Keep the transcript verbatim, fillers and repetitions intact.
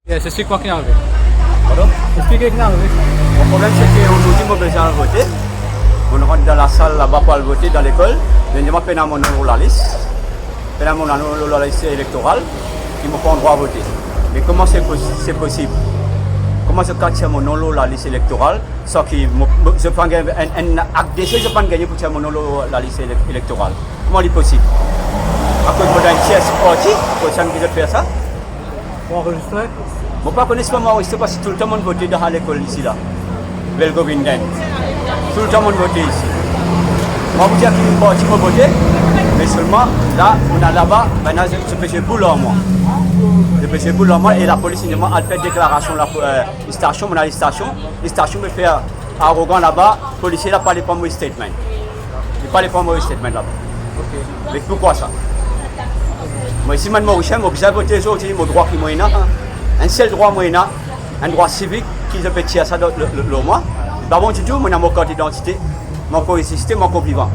Yes, explique-moi qui est arrivé. Pardon? Explique ce qui est arrivé. Mon problem se ki azordi mo bizin al vote. Mo rant dan lasal laba pou al vote dan lekol. Li dir mwa pena mo nom lor lalis. Pena mo nom lor lalis elektoral. Ki mo pa drwa vote. Me kouma se pos-, se posib? Kouma zot kapav tir mo nom lor lalis elektoral? Sa ki mo, mo, zot pa gagn enn, enn akt dese, zot pa gagn pou tir mo nom lor lalis ele-, elektoral. Kouma li posib? Akoz mo dan enn tierse parti, akoz sa ki zot fer sa? Pour enregistrer. Mo pa kone si pa mo anrezistre parski toultan mo vote dan lekol isi la. Bel Govindan. Toultan mo vote isi. Mo pa pou dir ki parti mo vote, me selman la, mo al laba, bann la, zot, zot pese boul ar mwa. Zot pese boul ar mwa e lapolis inn dir mwa al fer deklarasion la, euh, stasion, mo al stasion, stasion pe fer arogan laba, polisie la pa le pran mo statement. Li pa le pran mo statement laba. Ok. Me poukwa sa? Mwa, si mo enn Morisien, mo bizin vote zordi, mo drwa ki mo ena. Enn sel drwa mo ena, enn drwa sivik ki zot pe tir sa lor, lor, lor mwa. Li pa bon ditou, mo ena mo kart idantite, mo ankor egziste, mo ankor vivan.